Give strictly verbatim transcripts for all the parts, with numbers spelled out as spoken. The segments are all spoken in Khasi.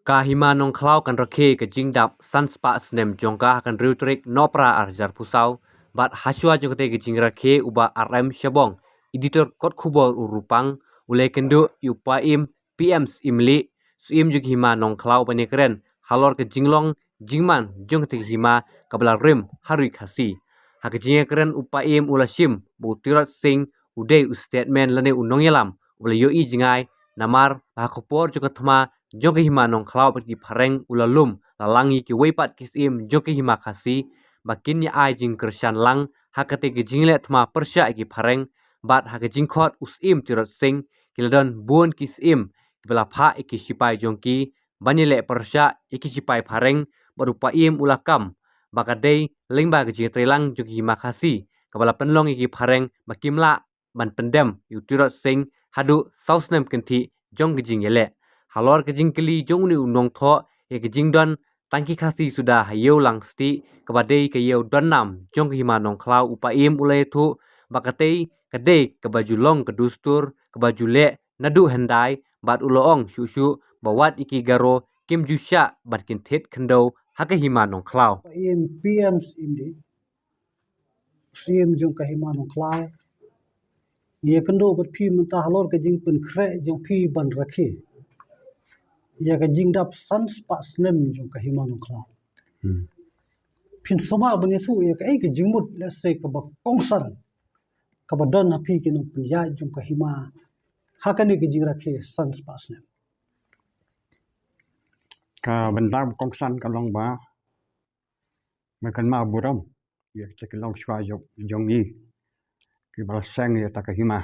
Ka Hima Nongkhlaw kan rakhe ka jingdap san spah snem jong ka ha ka hynriew tarik Nohprah ar hajar arphew saw, bad hashwa jong kata ka jingrakhe u Bah R M Shabong, editor kot khubor u Rupang, u la ïakynduh ïa u Paiem P M Syiemlieh, Syiem jong ka Hima Nongkhlaw ban ïakren halor ka jinglong jingman jong kata ka hima kaba la rim ha Ri Khasi. Ha ka jingïakren u Paiem u la shim ba u Tirot Sing u dei u statesman lane u nongïalam uba la ïohi jngai, namar ba ha ka por jong ka thma jong ka Hima Nongkhlaw bad ki phareng u la lum la lang ïa kiwei pat ki syiem jong ka Hima Khasi ba kin ïa ai jingkyrshan lang ha kata ka jingleh thma pyrshah ïa ki phareng, bad ha ka jingkhot u Syiem Tirot Sing ki la don bun ki syiem kiba la phah ïa ki shipai jong ki ban ïaleh pyrshah ïa ki shipai phareng, bad u Paiem u la kam ba ka dei lyngba ka jingïatreilang jong ka Hima Khasi kaba la pynlong ïa ki phareng ba kim lah ban pyndem ïa u Tirot Sing haduh saw snem kynthih jong ka jingïaleh. Halor ka jingkylli jong une u nongthoh ïa ka jingdon tang ki Khasi suda ha Ïewlang Stieh kaba dei ka ïew donnam jong ka Hima Nongkhlaw, u Paiem u la ïathuh ba katei ka dei kaba ju long ka dustur kaba ju leh naduh hyndai, bad u la ong shuh shuh ba wat ïa ki Garo kim ju shah ban kin thied khyndew ha ka Hima Nongkhlaw. Paiem P M Syiemlieh, Syiem jong ka Hima Nongkhlaw, ngi ïakynduh bad phi mynta halor ka jingpynkhreh jong phi ban rakhe ïa ka jingdap san spah snem jong ka Hima Nongkhlaw. Hmm. Phin sumar ban ïathuh ïa kaei ka jingmut lehse kaba kongsan kaba don ha phi ki nongpynïaid jong ka hima ha kane ka jingrakhe san spah snem. Ka bynta ba kongsan ka long ba ngi kynmaw burom ïa kita ki longshuwa jong, jong ngi kiba la seng ïa kata ka hima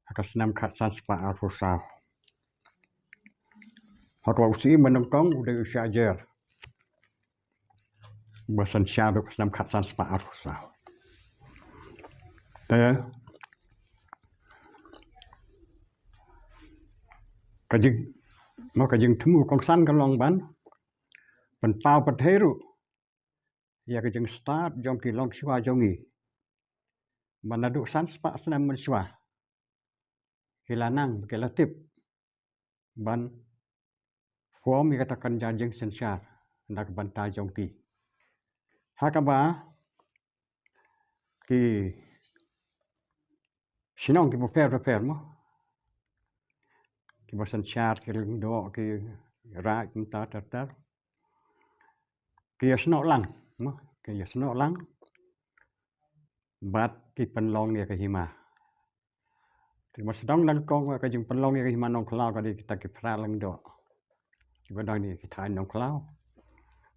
ha ka snem khatsan spah arphew saw. Haba u Syiem ba nyngkong u dei u Shah Jer ba synshar ha ka snem khatsan spah arphew saw. Te ka jing, mo, ka jingthmu kongsan ka long ban pynpaw pyrthei ruh ïa ka jingstad jong ki longshuwa jong ngi ba naduh san spah snem mynshuwa ki la nang, ki la tip ban form ïa kata ka kynja jingsynshar na ka bynta jong ki. Ha kaba ki shnong kiba pher bapher, mo, kiba synshar, ki lyngdoh, ki raid, kumta ter ter, ki ïasnoh lang, mo, ki ïasnoh lang bad ki pynlong ïa ka hima. Te ba sdang nyngkong ka jingpynlong ïa ka Hima Nongkhlaw ka dei kita ki phra lyngdoh kiba don ha ki thaiñ Nongkhlaw.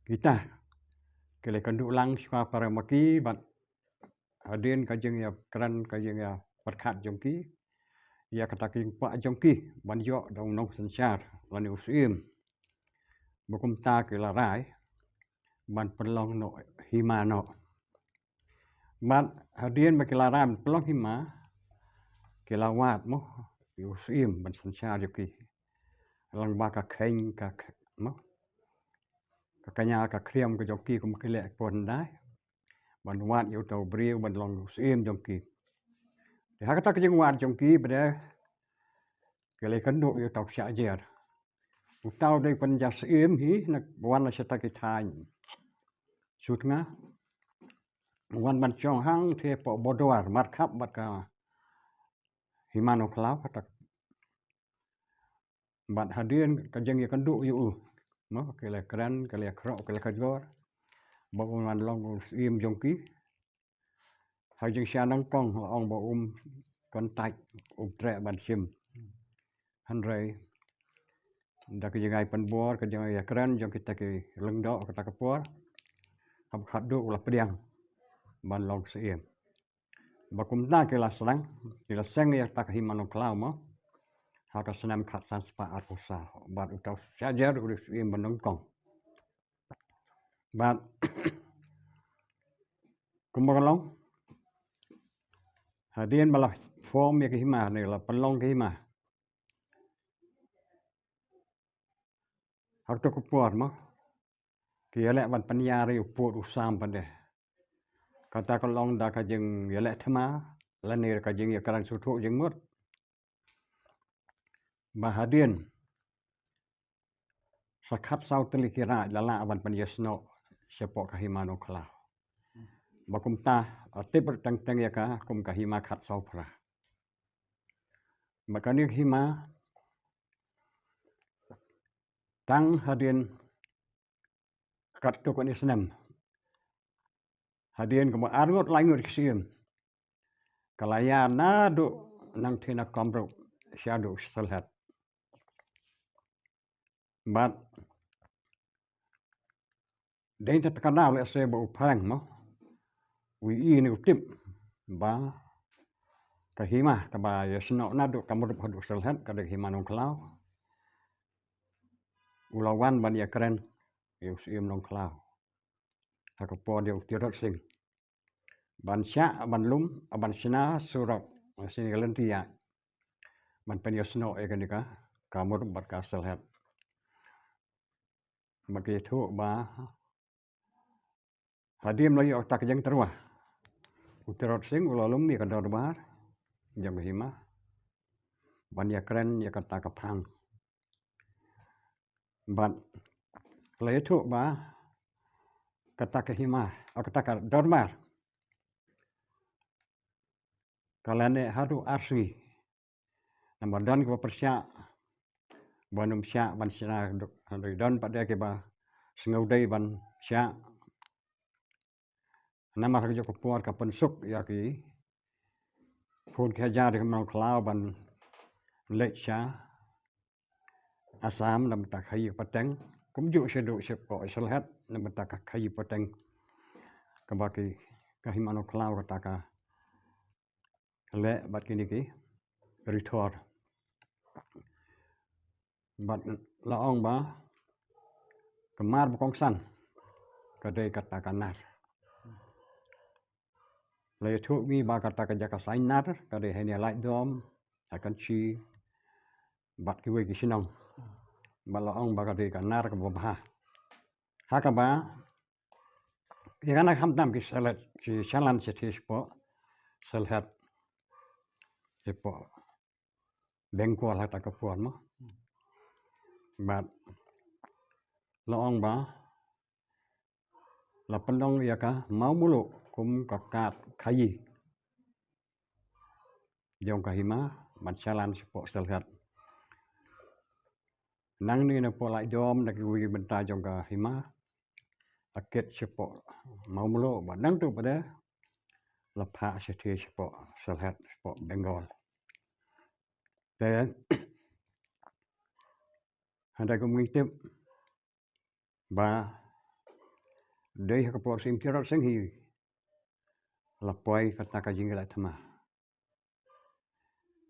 Kita ki la ïakynduh lang shuwa para ma ki, bad hadien ka jingïakren, ka jingïapyrkhat jong ki ïa kata ka jingkwah jong ki ban ïoh da u nongsynshar lane u syiem, ba kumta ki la rai ban pynlong noh hima noh. Bad hadien ba ki la rai ban pynlong hima, ki la wad, mo, ïa u syiem ban synshar ïa ki. Lyngba ka kheiñ, ka kh-, mo, ka kñia, ka khriam ka jong ki, kumba ki leh ha ka por hyndai, ban wad ïa uta u briew ban long u syiem jong ki. Te ha kata ka jingwad jong ki pat de ki la ïakynduh ïa uta u Shah Jer. Uta u dei u pynïaid syiem hi, na wan na shata ki thaiñ Sutnga, wan ban shong hangtei hapoh border markhap bad ka Hima Nongkhlaw, kata. Bad hadien ka jingïakynduh ïa u, mo, ki la kren, ki la khroh, ki la kjor ba un wan long u syiem jong ki. Ha jingshisha nyngkong la ong ba um contact, um treh ban shim. Hynrei da ka jingai pynbor, ka jingïakren jong kita ki lyngdoh kata ka por, haba khatduh u la pdiang ban long syiem. Ba kumta ki la sdang, ki la seng ïa kata ka Hima Nongkhlaw, mo, ha ka snem khatsan spah arphew saw. Bad uta u Shah Jer u dei u syiem ba nyngkong. Bad kumba ka long, hadien ba la form ïa ka hima ne la pynlong ka hima, ha kato ka por, mo, ki ïaleh ban pynïar ïa u pud u sam pat de. Kata ka long da ka jingïaleh thma lane ka jingïakren sngewthuh jingmut. Ba hadien sa khatsaw tylli ki raid la lah ban pynïasnoh shapoh ka hima Nongkhlaw. Ba kumta, eh, tip teng teng ïa ka kum ka hima khatsaw phra. Ba kane ka hima tang hadien katto katne snem, hadien kumba arngut laingut ki siem, ka la ïa naduh nangthie na Kamrup shaduh Sylhet. Bad dei ta ka daw lehse ba u phareng mo, u i ne u tip ba ka hima kaba ïasnoh naduh Kamrup haduh Sylhet ka dei ka hima Nongkhlaw. U la wan ban ïakren ïa u Syiem Nongkhlaw ha ka por ïa u Tirot Sing ban shah ban lum ban shna surok, shna ka lynti ïa ban pynïasnoh ïa kane ka Kamrup bad ka Sylhet. Ba ki ïathuh ba hadien la ïoh kata ka jingtyrwa, u Tirot Sing u la lum ïa ka dorbar jong ka hima ban ïakren ïa kata ka phang. Bad la ïathuh ba kata ka hima, oh, kata ka dorbar ka la neh haduh ar sngi. Namar don kiba pyrshah ban ym shah ban shna, don pat de kiba sngewdei ban shah. Namar ha kajuh ka por ka pynsuk ïa ki khun ki hajar ki Nongkhlaw ban leit sha Assam na bynta ka khaïi pateng, kumjuh shaduh shapoh Sylhet na bynta ka khaïi pateng. Kaba ki, ka hima Nongkhlaw kata ka leh bad kine ki rithor. Bad la ong ba ka mar ba kongsan ka dei kata ka Nar. La ïathuh ngi ba kata ka jaka saiñ Nar ka dei ha ine Laitdom, ha Kynshi bad kiwei ki shnong. Bad la ong ba ka dei ka Nar kaba bha. Ha kaba ïa kane khamtam ki Sylhet, ki Sylhet shathie shapoh Sylhet, shapoh Bengal ha kata ka por mo. Bad la ong ba la pynlong ïa ka Mawmluh kum ka kad khaïi jong ka hima ban shlan shapoh Sylhet. Nangne napoh Laitdom na kiwei ki bynta jong ka hima, la kit shapoh Mawmluh, bad nangtu pat de la phah shathie shapoh Sylhet, shapoh Bengal. Te hynrei kum ngi tip ba dei ha ka por Syiem Tirot Sing hi la poi kata ka jingïaleh thma.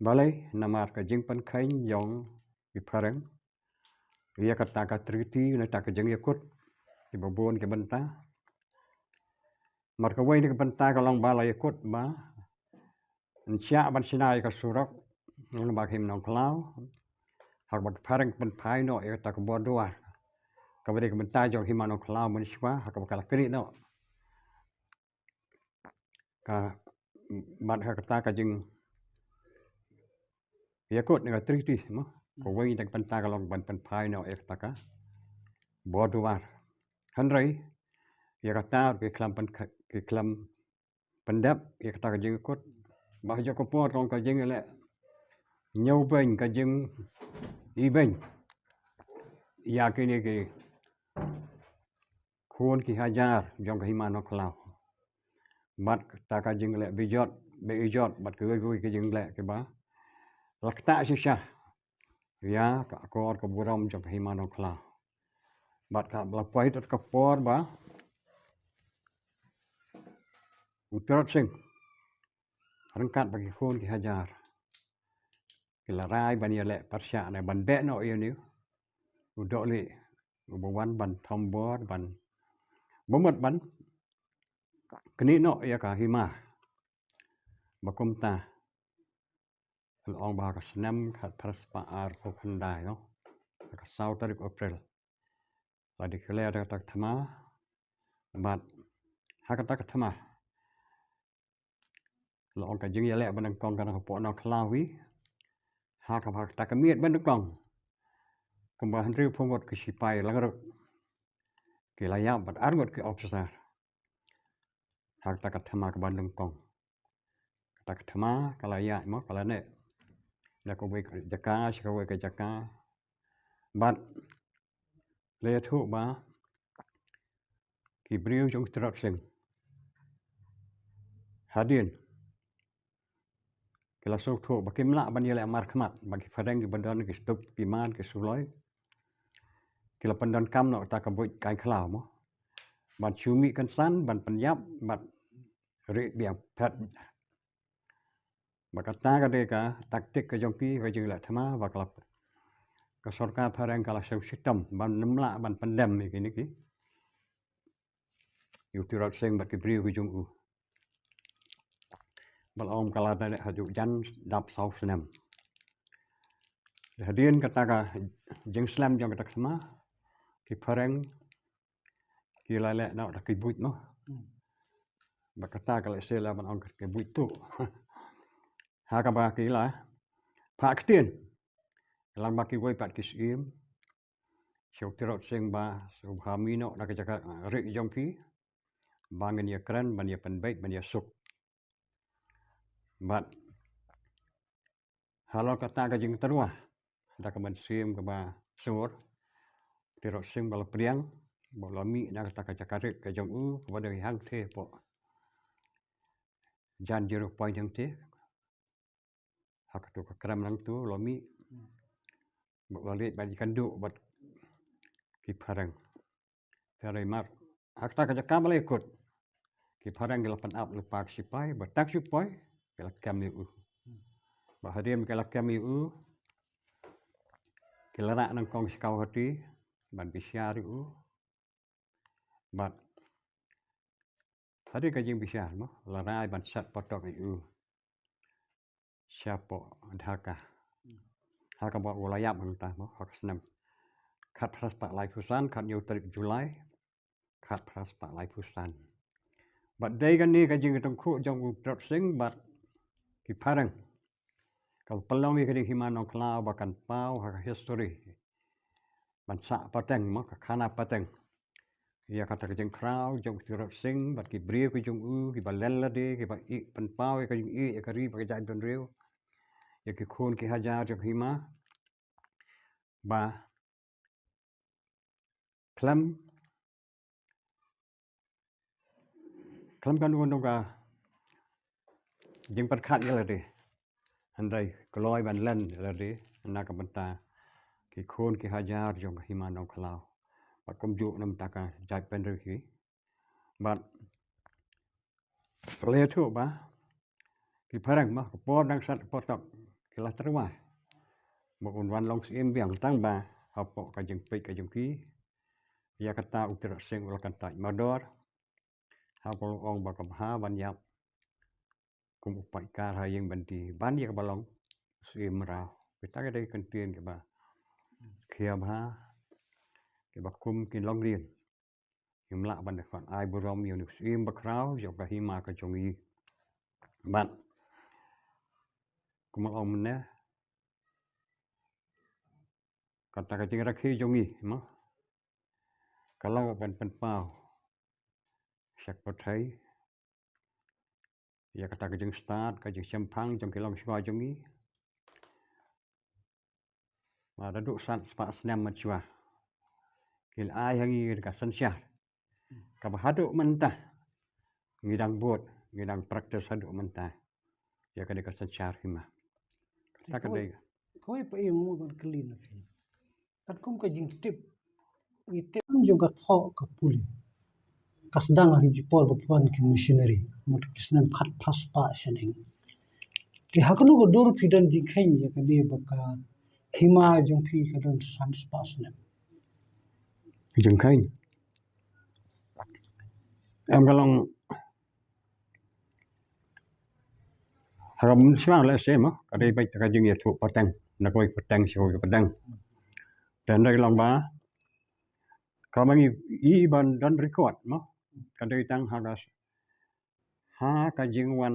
Balei? Namar ka jingpynkheiñ jong ki phareng ïa kata ka treaty, na kata ka jingïakut kiba bun ki bynta. Namar kawei na ki bynta ka long ba la ïakut ba yn shah ban shna ïa ka surok lyngba ka hima Nongkhlaw, ha kaba ki phareng pynphai noh ïa kata ka bor duar kaba dei ka bynta jong ka hima Nongkhlaw mynshuwa, ha kaba ka la knieh noh. Ka, bad ha kata ka jingïakut na ka treaty mo, kawei na ki bynta ka long ban pynphai noh ïa kata ka bor duar. Hynrei ïa kata ki khlem pyn, ki khlem pyndep ïa kata ka jingïakut. Ba ha kajuh ka por ka long ka jingïaleh ñiewbeiñ, ka jingibeiñ ïa kine ki khun ki hajar jong ka hima Nongkhlaw. Bad kata ka jingleh bejot, bejot, bad kiwei kiwei ki jingleh kiba la ktah shisha ïa ka akor ka burom jong ka hima Nongkhlaw. Bad ka la poi tang ka por ba u Tirot Sing ryngkat bad ki khun ki hajar ki la rai ban ïaleh pyrshah ne ban beh noh ïa une u dohlieh uba wan ban thombor, ban bamut ban knieh noh ïa ka hima. Ba kumta la ong ba ha ka snem khatphra spah arphew khyndai, no, ha ka saw tarik April la declare kata ka thma. Bad ha kata ka thma la ong ka jingïaleh banyngkong ka nang hapoh Nongkhlaw hi, ha kaba ha kata ka miet banyngkong kumba hynriewphew ngut ki sipai langruk ki la ïap bad arngut ki officer ha kata ka thma kaba nyngkong. Kata ka thma ka la ïaid mo, ka la neh na kawei ka jaka sha kawei ka jaka. Bad la ïathuh ba ki briew jong u Tirot Sing hadien ki la sngewthuh ba kim lah ban ïaleh markhmat, ba ki phareng kiba don ki stup ki man ki suloi ki la pyndonkam noh kata ka buit kai khlaw mo, ban shu mih kynsan, ban pynïap, ban rieh biang phet. Ba kata ka dei ka taktik ka jong ki, ka jingleh thma, ba ka la, ka sorkar phareng ka la sngewshitom ban nym lah ban pyndem ïa kine ki, ïa u Tirot Sing bad ki briew ki jong u. Ba la ong ka la dei haduh jan dap saw snem. Hadien kata ka jingslem jong kata ka thma, ki phareng ki la leh noh da ki buit noh. Ba kata ka lehse lah ban ong ka buit tuh. Ha kaba ki la phah ktien lang ba kiwei pat ki syiem sha u Tirot Sing ba shu bha mih noh na ka jaka rieh jong phi, ba ngin ïakren, ban ïapynbeit, ban ïasuk. Bad halor kata ka jingtyrwa da ka mynsiem kaba sur, u Tirot Sing ba la pdiang ba u la mih na kata ka jaka rieh ka jong u kaba dang hangtei hapoh jan zero point hangtei, ha katu ka krem nangtu u la mih ba u la leit ban ïakynduh bad ki phareng. Te hynrei mar ha kata ka jaka ba la ïakut, ki phareng ki la pynap lypa ki sipai, ba tang ki sipai ki la kem ïa u. Ba hadien ki la kem ïa u, ki la rah nyngkong sha Guwahati ban bishar ïa u. Bad hadien ka jingbishar mo, la rai ban set patok ïa u shapoh Dhaka ha kaba u la ïap hangta mo, ha ka snem khatphra spah laiphew san, khathynñiew tarik July khatphra spah laiphew san. Bad dei kane ka jingïatyngkhuh jong u Tirot Sing bad ki phareng kaba pynlong ïa ka ding Hima Nongkhlaw ba kan paw ha ka history, ban sah pateng mo, ka khana pateng ïa kata ka jingkhraw jong u Tirot Sing bad ki briew ki jong u kiba len lade, kiba ïeh pynpaw ïa ka jingïeh ïa ka ri bad ka jaitbynriew, ïa ki khun ki hajar jong ka hima. Ba khlem, khlem kano kano ka jingpyrkhat ïa lade, hynrei kloi ban len ïa lade na ka bynta ki khun ki hajar jong ka Hima Nongkhlaw, bad kumjuh na ka bynta ka jaitbynriew hi. Bad la ïathuh ba ki phareng mo, ka por dang set patok, ki la tyrwa ba un wan long syiem biang, tang ba hapoh ka jingpeit ka jong ki, ïa kata u Tirot Sing u la kyntait mardor. Ha ka long ba ka bha ban ïap kum u paidbah ha ïing bynta ban ïa kaba long syiem mraw. Kita ka dei ka ktien kaba khia bha, kiba kum ki longdien. Ngim lah ban ai burom ïa une u syiem bakhraw jong ka hima ka jong ngi. Bad kumba ong mynne, kata ka jingrakhe jong ngi mo, ka long ban pynpaw sha ka pyrthei ïa kata ka jingstad, ka jingshemphang jong ki longshuwa jong ngi. Ba naduh san spah snem mynshuwa ki la ai ha ngi ka synshar, kaba haduh mynta ngi dang bud, ngi dang practice haduh mynta ïa kane ka synshar hima. Kata ka dei. Kawei pat ïa nga ban kylli na phi. Katkum ka jingtip, ngi tip jong ka thoh ka pule, ka sdang ha ki por ba ki wan ki missionary, mut ki snem khatphra spah shaneng. Te ha kano ka dur phi don jingkheiñ ïa kane ba ka hima jong phi ka don san spah snem? Jingkheiñ. Em, ka long ha ka mynshuwa lehse mo, ka dei beit ka jingïathuh pateng na kawei ka pateng sha kawei ka pateng. Te hynrei ka long ba kaba ngi ïohi ban don record mo, ka dei tang ha ka, ha ka jingwan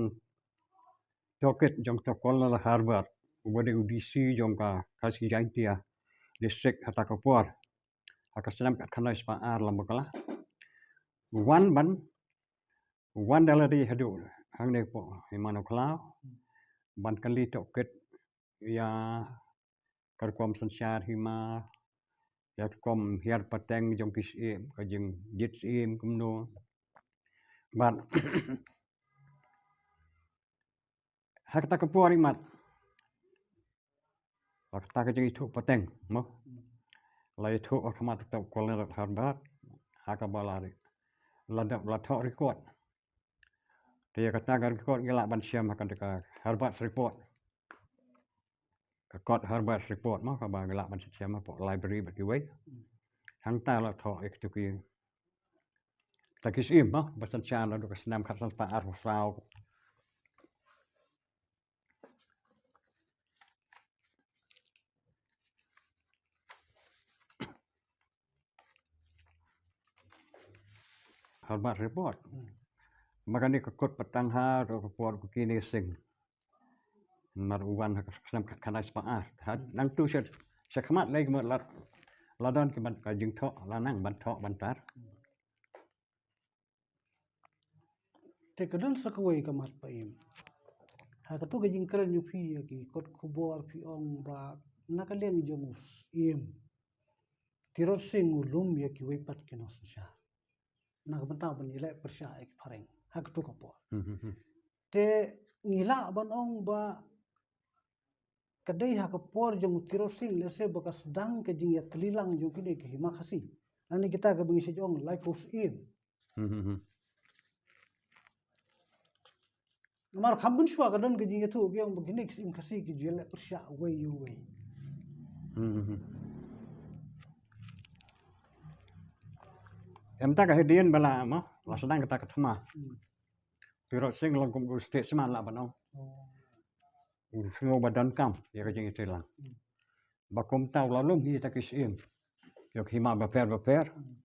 tohkit jong u Colonel Herbert, uba dei u D C jong ka Khasi Jaintia, district ha kata ka por. Ha ka snem khatkhyndai spah ar lem bakla. Wan ban, wan da lade haduh hangne hapoh Hima Nongkhlaw ban kylli tohkit ïa ka rukom synshar hima, ïa ka rukom hiar pateng jong ki syiem, ka jingjied syiem kumno. Bad ha kata ka por imat, ha kata ka jingïathuh pateng mo, la ïathuh ha khmat u Colonel Herbert, ha kaba la ri-, la dep la thoh record. Te ïa kata ka record ngi lah ban shem ha ka, ka Herbert's report. Ka kot Herbert's report mo, kaba ngi lah ban shem hapoh library bad kiwei. Hangta la thoh ïa kitu ki, kita ki syiem mo ba synshar naduh ka snem khatsan spah arphew saw. Herbert's report. Ma kane ka kot Patang ha ruh ka por u Kine Singh. Mar u wan ha ka snem khatkhyndai spah ar. Ha, nangtu sha, sha khmat lei ka mut la, la don ki ban ka jingthoh, la nang ban thoh ban tar. Te ka don sa kawei ka mat pa im. Ha katu ka jingkren ïa phi ïa ki kot khubor phi ong ba na ka liang jong u Syiem Tirot Sing u lum ïa kiwei pat ki nongsynshar na ka bynta ban ïaleh pyrshah ïa ki phareng ha katu ka por. Hmm, hmm, hmm. Te ngi lah ban ong ba ka dei ha ka por jong u Tirot Sing lehse ba ka sdang ka jingïatylli lang jong kine ki hima Khasi. Lane kita kaba ngi sa ong laiphew syiem. Hmm, hmm, hmm. Namar kham mynshuwa ka don ka jingïathuh ki ong ba kine ki syiem Khasi ki ju ïaleh pyrshah uwei ïa uwei. Hmm, hmm, hmm. Em, ta ka hadien ba la mo, la sdang kata ka thma. Hmm. Tirot Sing long kum u statesman lah ban ong. Oh. U sngew ba donkam ïa ka jingïatreilang. Hmm. Ba kumta u la lum hi ïa kita ki syiem, ïa ki hima bapher bapher, hmm,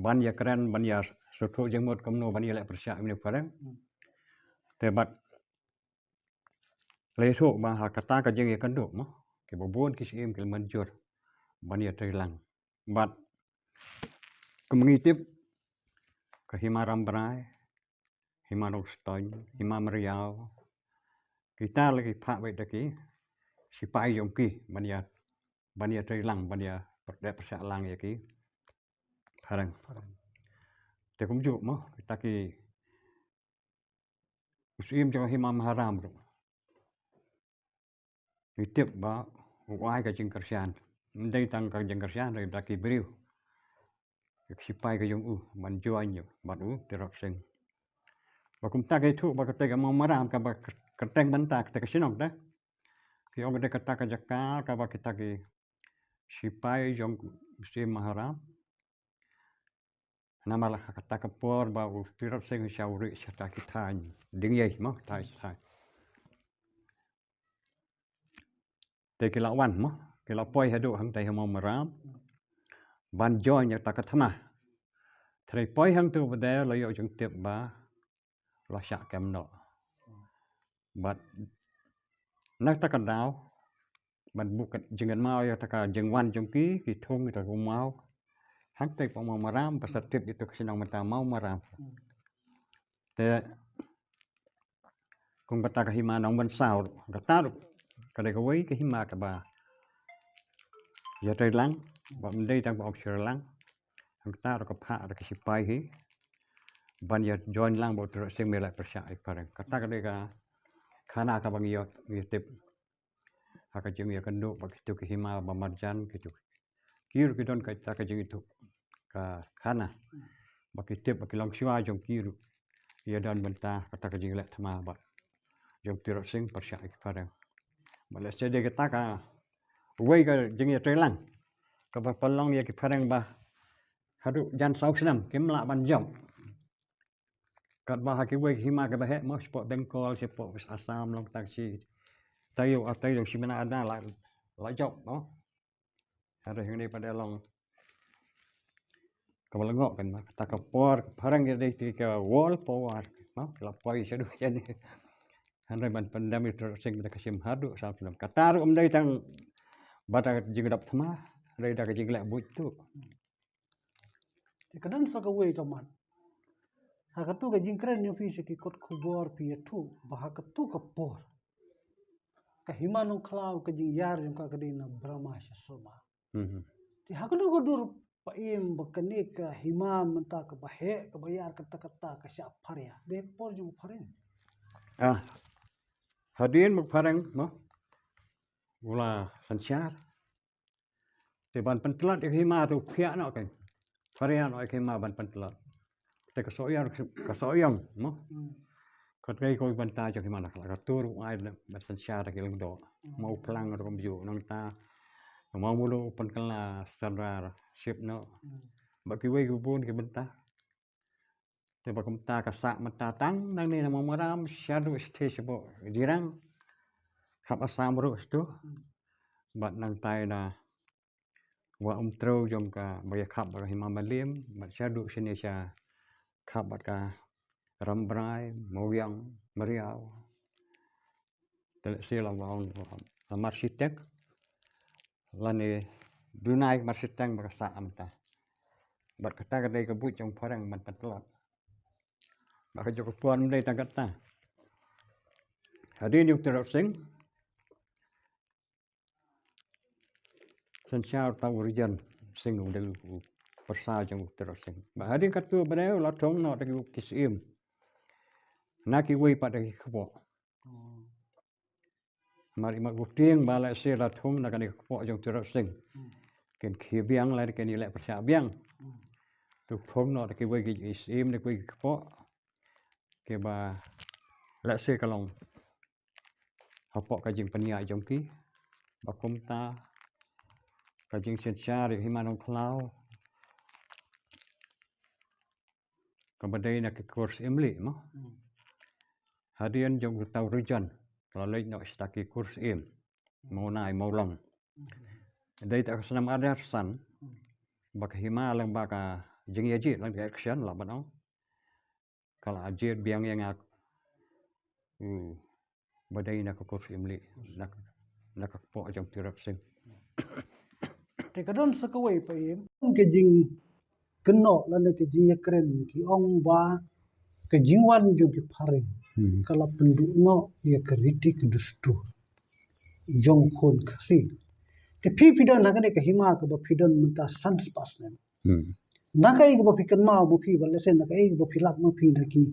ban ïakren, ban ïasngewthuh jingmut kumno ban ïaleh pyrshah ïa une u phareng. Hmm. Te bad la ïathuh ba ha kata ka jingïakynduh mo, kiba bun ki syiem ki la mynjur ban ïatreilang. Bad kum ngi tip, ka Hima Rambrai, Hima Nongstoiñ, Hima Meriaw, kita la ki phah beit da ki sipai jong ki ban ïa, ban ïatreilang, ban ïa pyrdep pyrshah lang ïa ki phareng. Te kumjuh mo, kita ki, u syiem jong Hima Maharam ruh, ngi tip ba u ai ka jingkyrshan. Ym dei tang ka jingkyrshan, hynrei da ki briew, ki sipai ka jong u ban join ïa bad u Tirot Sing. Ba kumta ka ïathuh ba katei ka Mawmaram kaba kyrteng bynta katei ka shnong te, ki ong katei kata ka jaka kaba kita ki sipai jong u Syiem Maharam. Namar ha kata ka por ba u Tirot Sing u shah rieh sha kata ki thaiñ Diengïei mo, thaiñ, thaiñ. Te ki la wan mo, ki la poi haduh hangtai ha Mawmaram ban join ïa kata ka thma. Hynrei poi hangto pat de la ïoh jingtip ba la shah kem noh. Bad na kata ka daw, ban buh ka jingkynmaw ïa kata ka jingwan jong ki, ki thung ïa kata ka ummaw hangtai ha Mawmaram, ba sa tip ïa kata ka shnong mynta Mawmaram. Te kum kata ka Hima Nongmynsaw, kata ruh ka dei kawei ka hima kaba ïatreilang, ba ym dei tang ba ong shirlang. Hangta ruh ka phah da ki sipai hi ban ïa join lang bad u Tirot Sing ban ïaleh pyrshah ïa ki phareng. Kata ka dei ka khana kaba ngi ïoh, ngi tip ha ka jingïakynduh bad kitu ki hima ba marjan kitu. Ki ruh ki don kata ka jingïathuh ka khana ba ki tip ba ki longshuwa jong ki ruh ïa don bynta kata ka jingleh thma bad jong u Tirot Sing pyrshah ïa ki phareng. Bad lehse dei kata kawei ka jingïatreilang kaba pynlong ïa ki phareng ba haduh jan saw snem kim lah ban jop. Katba ha kiwei ki hima kiba heh mo, shapoh Bengal, shapoh Assam, long kata ka shi taïew ar taïew shi mena ada la, la jop mo. Hynrei hangne pat de long kaba lyngngoh kan mo, kata ka por ka phareng ïa dei ti ka world power mo, la poi shaduh shane. Hynrei ban pyndem ïa u Tirot Sing da ka shim haduh saw snem. Kata ruh ym dei tang ba da ka jingdap thma, Hynrei da ka jingleh buit tu. Te ka don sa kawei ka mat. Ha katu ka jingkren ïa phi sha ki kot khubor phi ïathuh ba ha katu ka por ka hima Nongkhlaw ka jingïar jong ka ka dei na Brahma sha Soma. Mhm. Te ha kano ka dur pa im ba kane ka hima mynta kaba heh kaba ïar kata kata ka shah phareng. Dei ka por jong phareng. Ah. Hadien ba phareng mo. U la synshar. Te ban pyntlot ïa ka hima tu pyrshah noh ka. Phareng noh ïa ka hima ban pyntlot. Te ka soh ïong, ka soh ïong mo. Hmm. Kata ka dei ka bynta jong ka hima Nongkhlaw, ka tur u ai ban synshar ki lyngdoh. Hmm. Mo u phlang ruh kumjuh nangta. Mo mulu u pynkylla syrap ship noh. Hmm. Bad kiwei ki bun ki bynta. Te ba kumta ka sah mynta tang nangne na Mawmaram shaduh shathie shapoh Jirang. Khap Assam ruh shatu. Hmm. Bad nangta ïa Wah Umtrew jong ka ba ïa khap bad ka hima Mylliem, bad shaduh shane sha khap bad ka Rambrai, Mawiang, Mariaw. Te lehse la wan la Marsiting. Lane Brunei Marsiting ba ka sah mynta. Bad kata ka dei ka buit jong phareng ban pyntlot. Ba ka jong ka por ym dei tang kata. Hadien u Tirot Sing. Synshar uta u Rijan Sing u dei u pyrsa jong u Tirot Sing. Ba hadien katu ba dei u la thung noh da ki syiem. Na kiwei pat da ki kpoh. Hmm. Mar i mat u tieng ba lehse la thung na kane ka kpoh jong u Tirot Sing. Hmm. Kin khie biang lane kin ïaleh pyrshah biang. Hmm. Te u thung noh da kiwei ki syiem da kiwei ki kpoh. Kiba lehse ka long hapoh ka jingpynïaid jong ki. Ba kumta ka jingsynshar ïa ka hima Nongkhlaw kaba dei na ki kur syiem lieh mo. Hmm. Hadien jong uta u Rijan ka la leit noh sha kita ki kur syiem. Hmm. Mawlai Mawlong. Hmm. Dei ta ka snem ar hajar san. Hmm. Ba ka hima lang ba ka jingïajied lang ka action la ban ong. Ka la jied biang ïa nga. Hmm. Ba dei na ka kur syiem lieh, na, na ka kpoh jong u Tirot Sing. Te ka don sa kawei pa im ka jingkynnoh lane ka jingïakren ki ong ba ka jingwan jong ki phareng. Hmm. Ka la pynduh noh ïa ka riti ka dustur jong khun Khasi. Te phi phi don ha kane ka hima kaba phi don mynta san spah snem. Hmm. Na kaei kaba phi kynmaw ba phi, ba lehse na kaei kaba phi lap ma phi na ki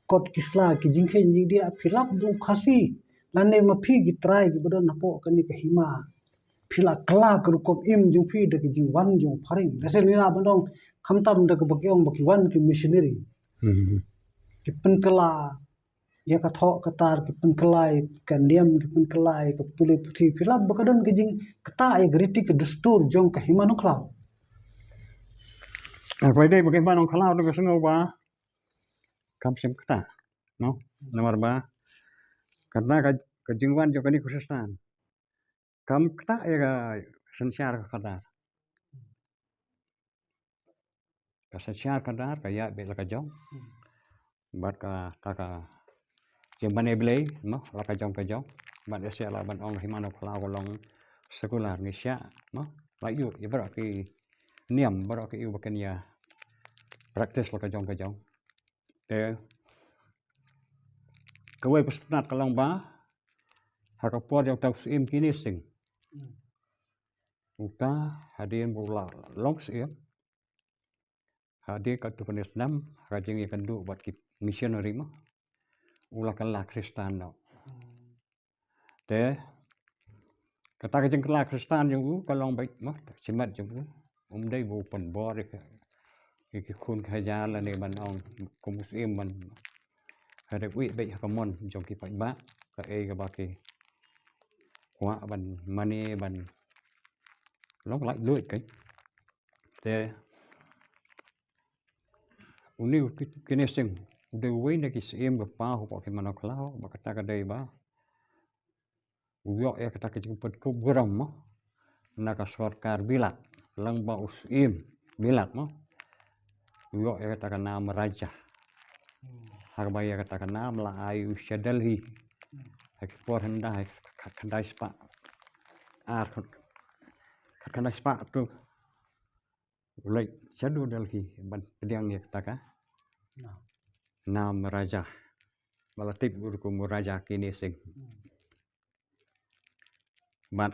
kot ki sla ki jingkheiñ jingdiah phi lap da u Khasi lane ma phi ki trai kiba don hapoh kane ka hima. Phi la kylla ka rukom im jong phi da ka jingwan jong phareng. Lehse ngi lah ban ong khamtam da kaba ki ong ba ki wan ki missionary. Hmm. Ki pynkylla ïa ka thoh ka tar, ki pynkylla ïa ka niam, ki pynkylla ïa ka pule puthi. Phi lap ba ka don ka jingktah ïa ka riti ka dustur jong ka hima Nongkhlaw. Ah, kawei dei ba ka hima Nongkhlaw dei ka sngew ba kam shym ktah. No? Namar ba kata ka, ka jingwan jong kane ka Khristan kam ktah ïa ka synshar ka khadar. Ka synshar khadar ka ïaid beit la ka jong. Hmm. Bad ka, ka, ka jingmane Blei mo la ka jong ka jong. Bad ïa sha la ban ong hima Nongkhlaw ka long sekular ngi sha mo la ïoh ïa baroh ki niam baroh ki ïoh ba kin ïa practice la ka jong ka jong. Te kawei pat ka long ba ha ka por jong uta u Syiem Kine Sing. Hmm. Uta hadien ba u la long syiem, hadien katto katne snem ha ka jingïakynduh bad ki missionary mo u la kylla Khristan noh. Hmm. Te kata ka jingkylla Khristan jong u ka long beit mo shimet jong u. Um dei ba u pynbor ïa ki khun ki hajar lane ban ong kum u syiem ban, hynrei u ïoh beit ha ka mon jong ki paidbah kaei kaba ki kwah ban mane ban long laitluid. Te une u Ki-, Kine Sing u dei uwei na ki syiem ba paw hapoh ka hima Nongkhlaw ba kata ka dei ba u ïoh ïa kata ka jingpynkup burom mo na ka sorkar Bilat, lang ba u syiem Bilat mo. U ïoh ïa kata ka nam Raja. Ha kaba ïa kata ka nam la ai u sha Delhi ha ki por hynda ha ka khyndai spah ar, ka Kane spah tu u leit shaduh Delhi ban pdiang ïa kata ka nam Raja. Ba la tip ur kum u Raja Kine Singh. Bad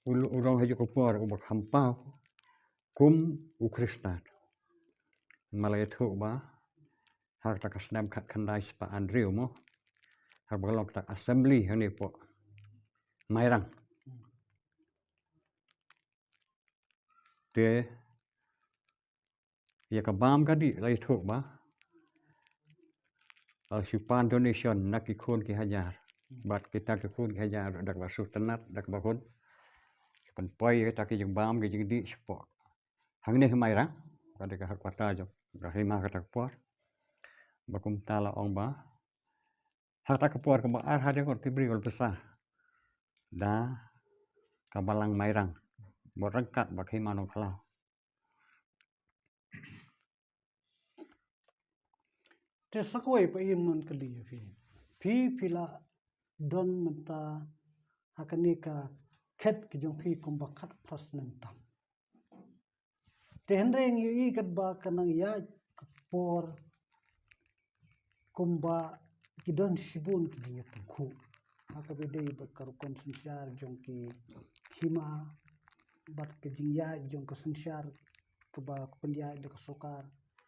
u long ha ïa ka por uba kham paw kum u Khristan. Ma la ïathuh ba ha kata ka snem khatkhyndai spah hynriew mo, haba ka long kata ka assembly hangne hapoh Mairang. Te ïa ka bam ka dih la ïathuh ba la shu pan donation na ki khun ki hajar. Bad kita ki khun ki hajar da kaba shu tynnat da kaba khun, ki pynpoi ïa kita ki jingbam ki jingdih shapoh hangne ha Mairang, ka dei ka headquarter jong ka hima kata ka por. Ba kumta la ong ba ha kata ka por kaba ar hajar ngut ki briew la pynsa da ka balang Mairang, bad ryngkat bad ka hima Nongkhlaw. Te sa kawei pat ngan kylli ïa phi. Phi, phi la don mynta ha kane ka khet ka jong phi kumba khatphra snem tam. Te hynrei ngi ïohi katba ka nang ïaid ka por kumba ki don shibun ki jingïatyngkhuh. Ha kaba ïadei bad ka rukom synshar jong ki hima bad ka jingïaid jong ka synshar kaba pynïaid da ka sorkar.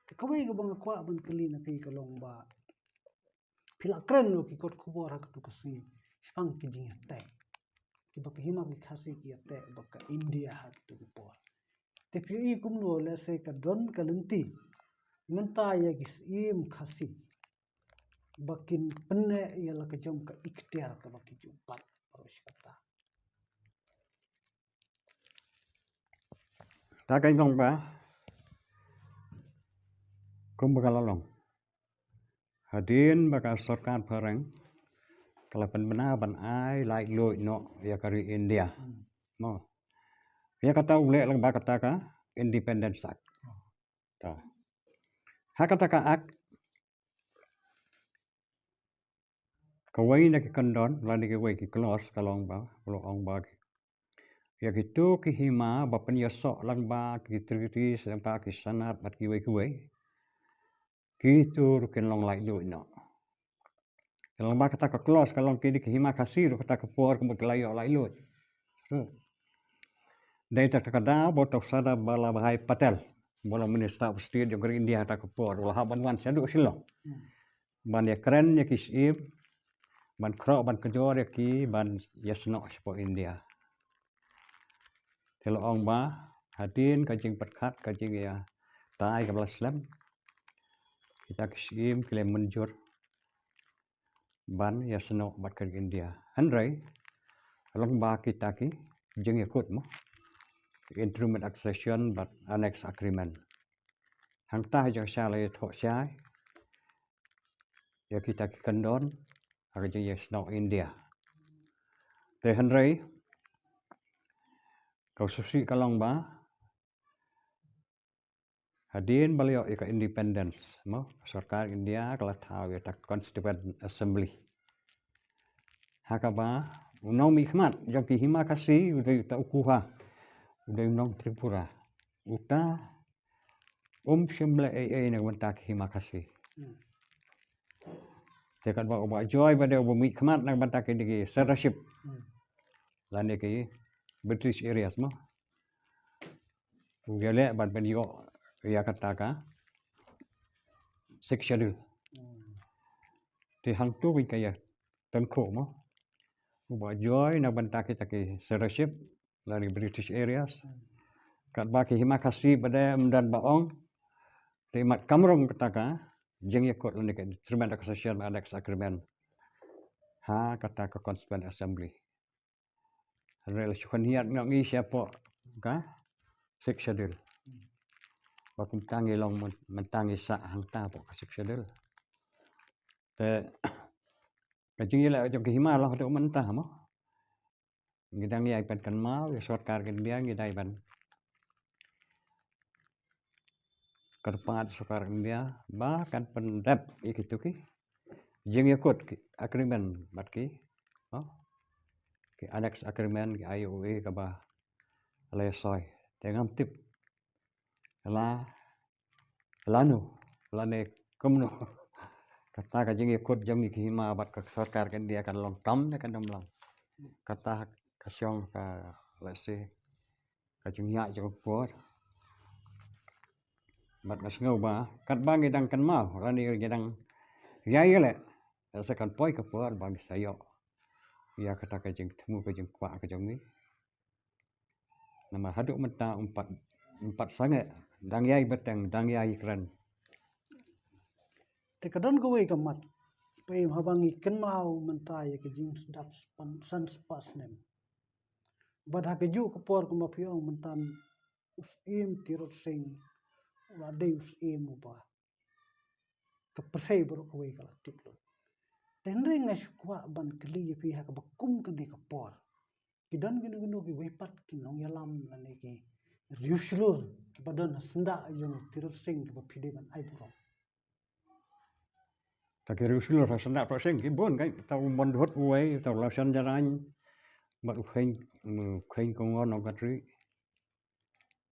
Te kawei kaba nga kwah ban kylli na phi ka long ba phi la kren noh ki kot khubor ha katu ka sngi shaphang ki jingïateh kiba ka hima ki Khasi ki ïateh bad ka India ha katu ka por. Te phi ïohi kumno lehse ka don ka lynti mynta ïa ki syiem Khasi ba kin pynneh ïa la ka jong ka iktiar kaba ki ju bat baroh shi katta. Ta ka long ba kumba ka la long. Hadien ba ka sorkar phareng ka la pynbna ban ai laitluid noh ïa ka ri India. Mo. Ïa kata u leh lang ba kata ka Independence Act. Ta. Ha kata ka Act kawei na ki kyndon lane kawei ki clause ka long ba, ka long ba ki, ïa kitu ki hima ba pynïasoh lang ba ki treaties lang ba ki sanad bad kiwei kiwei, kitu ruh kin long laitluid noh. Ka long ba kata ka clause ka long kine ki hima Khasi ruh kata ka por kumba ki la ïoh laitluid. Dei ta ka daw ba u Sardar Vallabhbhai Patel ba u long Minister of State jong ka ri India kata ka por u la hap ban wan shaduh Shillong ban ïakren ïa ki syiem, ban khroh ban kjor ïa ki ban ïasnoh shapoh India. Te la ong ba hadien ka jingpyrkhat ka jingïatai kaba la slem, kita ki syiem ki la mynjur ban ïasnoh bad ka ri India. Hynrei long ba kita ki jingïakut mo, Inter-Rim Accession bad Annex Agreement. Hangta ha jong sha la ïathoh shai ïa kita ki kyndon ha ka jingïasnoh India. Te hynrei ka shisha ka long ba hadien ba la ïoh ïa ka independence mo, sorkar India ka la thaw ïa ka Constituent Assembly. Ha kaba u nongmihkhmat jong ki hima Khasi u dei uta u Kuha, u dei u nong Tripura. Uta um shym leh ei ei na ka bynta ki hima Khasi. Te katba u Bah Joy ba dei uba mihkhmat na ka bynta kine ki Sirdarship lane ki British areas mo, u ïaleh ban pynïoh ïa kata ka Sixth Schedule. Te hangtu ka ïatyngkhuh mo, u Bah Joy na ka bynta kita ki Sirdarship lane British areas. Katba ki hima Khasi ba dei ym don ba ong, te mat kam rung kata ka jingïakut lane ka Inter-Rim Accession Annex Agreement ha kata ka Constituent Assembly. Hynrei la shu khyndiat ngi shapoh ka Sixth Schedule. Ba kumta ngi long myn-, mynta ngi sah hangta hapoh ka Sixth Schedule. Te ka jingïaleh jong ki hima long haduh mynta mo. Ngi dang ïai pynkynmaw ïa sorkar India, ngi dang ïai ban kyrpad sorkar India ba kan pyndep ïa kitu ki jingïakut, ki agreement bad ki, oh, ki annex agreement, ki I O A kaba la ïa soi. Te ngam tip la lano, lane kumno. Kata ka jingïakut jong ngi ki hima bad ka sorkar ka India kan long kam ne kan ym long. Kata ka shong ka, let's say, ka jingïaid jong ka por. Bad nga sngew ba katba ngi dang kynmaw lane ngi dang ïai ïaleh, sa kan poi ka por ba ngi sa ïoh ïa kata ka jingthmu ka jingkwah ka jong ngi. Namar haduh mynta ym pat, ym pat sangeh, dang ïai bteng, dang ïai kren. Te ka don kawei ka mat, peit haba ngi kynmaw mynta ïa ka jingsdang spah, san spah snem. Bad ha kajuh ka por kumba phi ong mynta, u Syiem Tirot Sing u la dei u syiem uba ka pyrthei baroh kawei ka la tip lut. Te hynrei nga shu kwah ban kylli ïa phi ha kaba kum kane ka por, ki don kino kino kiwei pat ki nongïalam lane ki riewshlur kiba don ha syndah jong u Tirot Sing kiba phi dei ban ai burom? Ta ki riewshlur ha syndah Tirot Sing ki bun, kan, ta u Mon Bhut uwei, ta u Lawson Jarain, bad u Kheiñ, u Kheiñ Kongor Nongkynrih.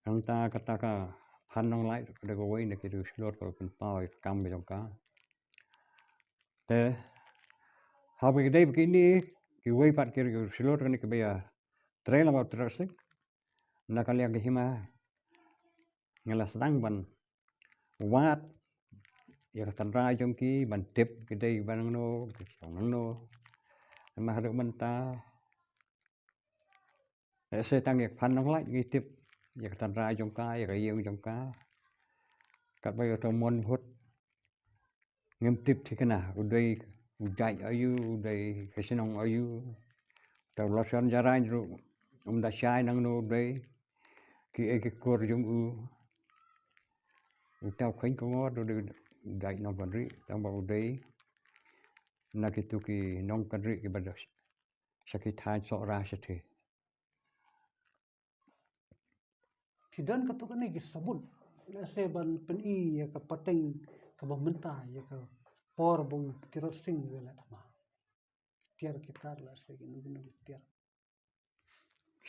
Nangta kata ka Phan Nonglait, ka dei kawei na ki riewshlur kaba pynpaw ïa ka kam ka jong ka. Te haba ki dei ba kine kiwei pat ki riewshlur kane kiba ïatrei lyngba u Tirot Sing, na ka liang ka hima nga la sdang ban wad ïa ka tynrai jong ki, ban tip ki dei ba nangno, ki shong nangno. Namar haduh mynta, eh, sa tang ïa ka Phan Nonglait ngi tip ïa ka tynrai jong ka, ïa ka ïing jong ka. Katba ïa uta u Mon Bhut ngim tip thikna, u dei u jait aïu, u dei ka shnong aïu. Ta u Lawson Jarain ruh ym da shai nangno u dei, kiei ki kur jong u. Uta u Kheiñ Kongor u dei u jait Nongkynrih, tangba u dei na kitu ki Nongkynrih kiba don sha ki thaiñ Sohra shathie. Phi don katto katne ki sabut, lehse ban pyni ïa ka pateng kaba mynta, ïa ka por ba u Tirot Sing u ïaleh thma. Ki tiar ki tar, lehse kino kino ki tiar.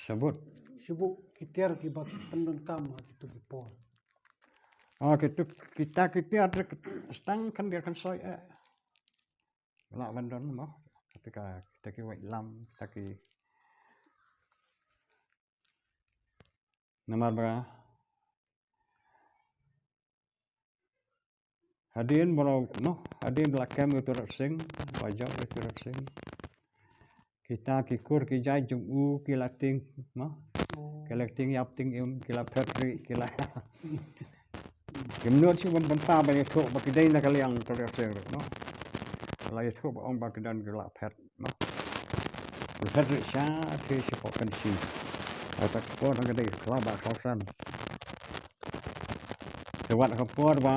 Sabut. Sabut ki tiar kiba pyndonkam ha kitu ki por. Ah, kitu kita ki tiar te sdang kan dei kan soi, eh. Lah ban don mo. Kita ki, kita ki waitlam, kita ki. Namar ba hadien ba la, mo, hadien ba la kem u Tirot Sing, ba jop u Tirot Sing, kita ki kur ki jait jong u ki la tieng, mo. Oh. Ki la tieng ïap tieng im, ki la phet rieh, ki la. Kim nud shuh ban pynpaw ban ïathuh ba ki dei na ka liang u Tirot Sing ruh, mo. La ïathuh ba ong ba ki don ki la phet, mo. Ki la phet rieh shathie shapoh Kynshi. Kata ka por nang ka dei khlaw ba khlaw san. Te wat ka por ba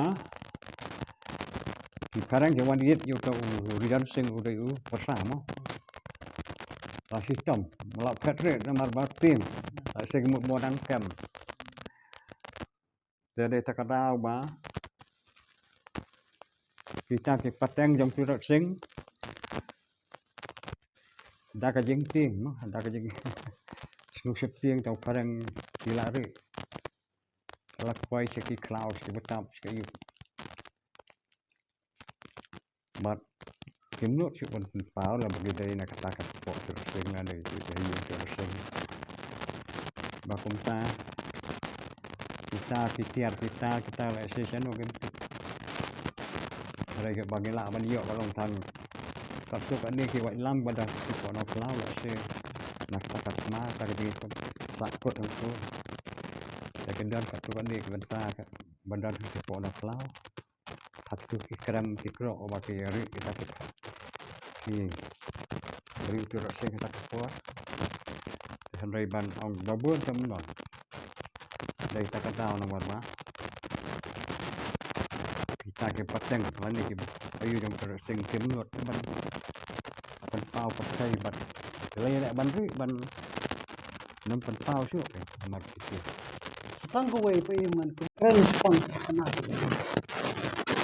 ki phareng ki wan ïit ïa uta u Tirot Sing u dei u pyrsa, mo. La shitom, la phet rieh namar ba tieng. La shu mut mo dang kem. Te dei ta ka daw ba kita ki pateng jong u Tirot Sing da ka jingtieng, mo, da ka jing sngewsih tieng, ta u phareng ki la rieh. La kwai sha ki khlaw, sha ki btap, sha ki ïuh. Bad kim nud shuh ban pynpaw la ba ki dei na kata ka kpoh Tirot Sing lane ki ïing Tirot Sing. Ba kumta kita ki tiar kita, kita lehse shano kim tip. Hynrei ba ngi lah ban ïoh ka long tang katto katne ki waitlam ba don ha ki poh na khlaw, lehse na kata ka thma, kata ka jingïasakut hangto. Te ki don katto katne ki bynta ba don ha ki poh na khlaw. Hato ki krem ki kroh ba ki rieh kita ki, ki rieh u Tirot Sing kita ki por. Te hynrei ban ong ba bun te ym long. Dei ta ka daw namar ba kita ki pateng lane ki aïu jong u Tirot Sing kim nud ban pynpaw pyrthei bad lei leh ban rieh ban nym pynpaw shuh, eh, namar kito. Sa tang kawei pa im ngan kren shaphang ka khana.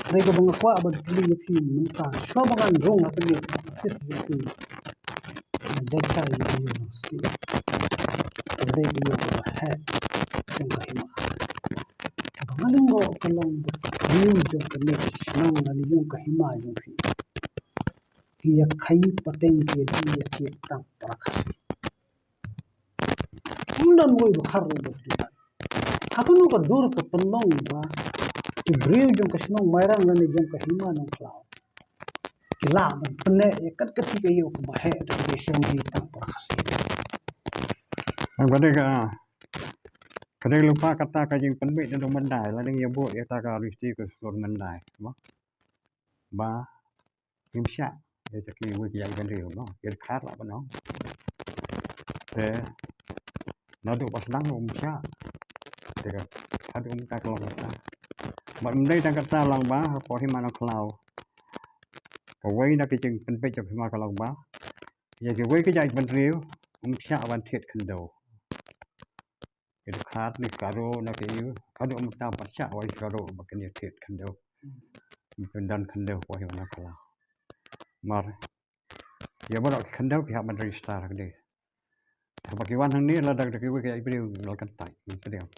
Hynrei kaba nga kwah ban kylli ïa phi mynta, shuwa ba ngan rung ha kane ka office jong phi, na Dei Kai University, ka Ka dei ka ïing kaba heh jong ka hima. Kaba nga lyngngoh ka long ba ki briew jong kane ka shnong lane jong ka hima jong phi ki ïa khaii pateng, ki ïa die ïa thied tang para Khasi. Ym don wei ba khar ruh ba phi. Ha kano ka dur ka pynlong ba ki briew jong ka shnong Mairang lane jong ka hima Nongkhlaw ki lah ban pynneh ïa kat ka ti ka ïew kaba heh da ka dei shong hi tang para Khasi? Ka dei ka, ka dei lypa kata ka jingpynbeit na dong myndai, lane ïa bud ïa kata ka riti ka sur myndai, mo. Ba ngim shah ïa kiwei ki jaitbynriew, mo, ki dkhar lah ban ong. Te naduh ba sdang ngim shah. Te ka haduh mynta ka long kata. Bad ym dei tang kata, long ba hapoh hima Nongkhlaw, kawei na ki jingpynbeit jong hima ka long ba ïa kiwei ki jaitbynriew ym shah ban thied khyndew. Ki dkhar ne ki Garo ne ki ïew, haduh mynta pat shah wei ki Garo ba kin ïa thied khyndew. Kin don khyndew hapoh hima Nongkhlaw. Mar ïa baroh ki khyndew ki hap ban register ha kane. Haba ki wan hangne lada da kiwei ki jaitbynriew la kyntait, ym pdiang.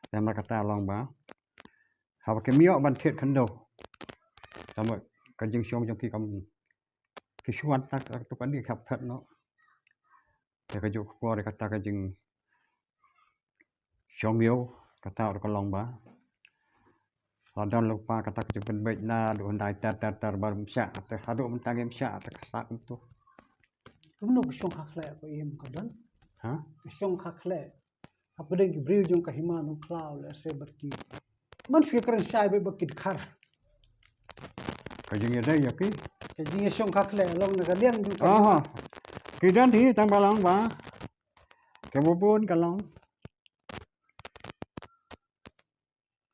Te namar kata long ba haba kim ïoh ban thied khyndew, tangba ka jingshong jong ki kam, ki shu wan tang katto katne ki hap phet noh. Te kajuh ka por ïa kata ka jingshong ïew, kata ruh ka long ba la don lypa kata ka jingpynbeit naduh hyndai ter ter ter ba ym shah, te haduh mynta ngim shah, te ka sah kumto. Kumno ka shong kha khleh, pa im, ka don? Ha? Ka shong kha khleh hapdeng ki briew jong ka hima Nongkhlaw lehse bad ki, man shu ïakren shai beit ba ki dkhar. Ka jingïadei ïa ki, ka jingïashong kha khleh long na ka liang jong ka. Aha. Ki don hi, tangba long ba kaba bun ka long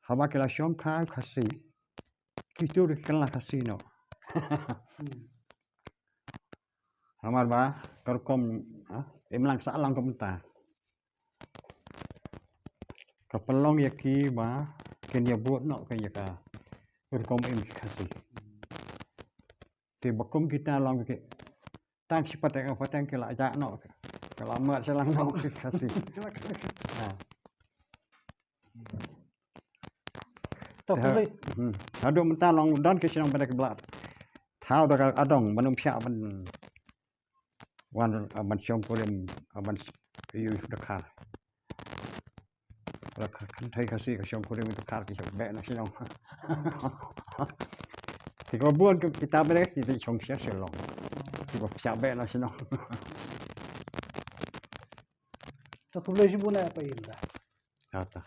haba ki la shong kha Khasi, kito ruh ki kylla Khasi noh. Hmm. Namar ba ka rukom, ah, imlang sahlang kumta ka pynlong ïa ki ba kin ïa bud noh ka ïa ka rukom im ki Khasi. Te ba kum kita long ki tang shi pateng, pateng ki la jah noh, ki la mad sha lang noh ki Khasi. Ha. To, khublei. Hmm. Haduh mynta long don ki shnong ba da ki blah thaw da ka adong ban ym shah ban wan, ah, ban shong kurim, ah, ban ïoh dkhar. La ka kynthei Khasi ka shong kurim dkhar, ki shah beh na shnong. Ki kaba bun ki, kita beh ki shong sha Shillong. Ki ba shah beh na shnong. To, khublei shibun ïa pa im da. Ta ta.